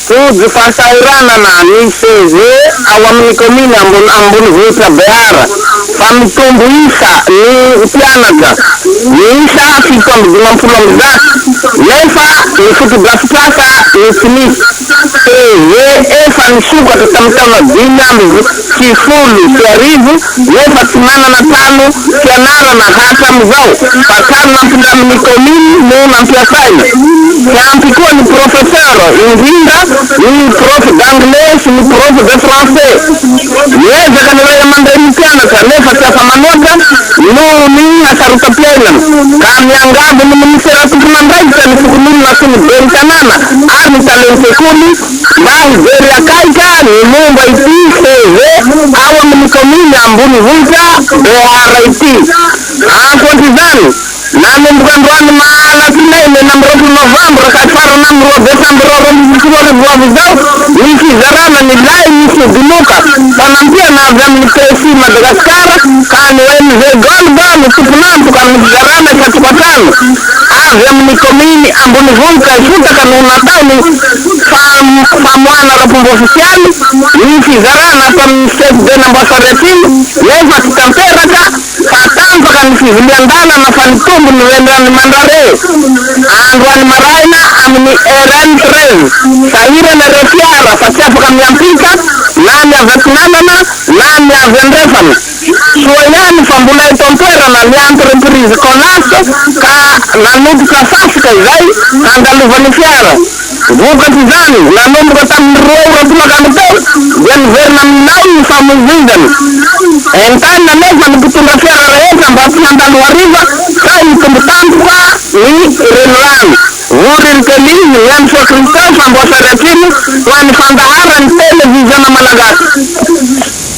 Tojo fahasahiranana ny CG ao amin'ny kaominina ambonivohitra Behara fa mitombo isa ny mpianatra miisa 157 nefa ny fotodrafitrasa no tsy misy. CG efa nisokatra tamin'ny taona 2095 nefa tsy manana trano fianarana hatramizao fa trano nampindramin'ny kaominy no nampiasaina. Tsy ampy koa ny professeur, indrindra ny prof d'anglais sy ny prof de français. Miezaka ny ray aman-drenin'ny mpianatra nefa tsy afa-manoatra noho ny hasarotam-piainana ka miangavy ny minisitera tompon'andraikitra, ny fokonolona sy ny ben'ny tanàna ary ny talen'ny sekoly mba hijery akaika ny momba ity CG ao amin'ny kaominy ambonivohitra Behara ity. Ankoatr'izany, nanomboka androany alatsinainy 26 novambra ka hifarana amin'ny 2 desambra 2022 ho avy izao ny fizarana ny lay misy ody-moka fanampiana avy amin'ny PSI Madagascar ka ny ONG Gold no tompon'antoka amin'ny fizarana isan-tokantrano avy amin'ny kaominy ambonivohitra Ifotaka no natao ny famoahana ara-pomba ofisialy ny fizarana ato amin'ny CFD Amboasary Atsimo nefa tsy tanteraka fa tampaka ny fivilian-dalana fa nitombo ny renirano Mandrare androany maraina amin'ny RN 13. Sahirana ireo fiara fa tsy afaka miampita na ny avy atsinanana na ny avy andrefana. Soa ihany fa mbola eto an-toerana ny entreprise Colas ka nanototra fasika izay handalovan'ny fiara. Vokatr'izany, nanomboka tamin'ny 2 ora tolakandro teo dia niverina amin'ny laoniny ny famoivoizana. Entanina anefa ny mpitondra fiara rehetra mba tsy handalo hariva sao hitombo tampoka ny renirano. Vory Kelly, Miantsoa Christophe, Amboasary Atsimo, ho an'ny fandaharan'ny Televiziona Malagasy.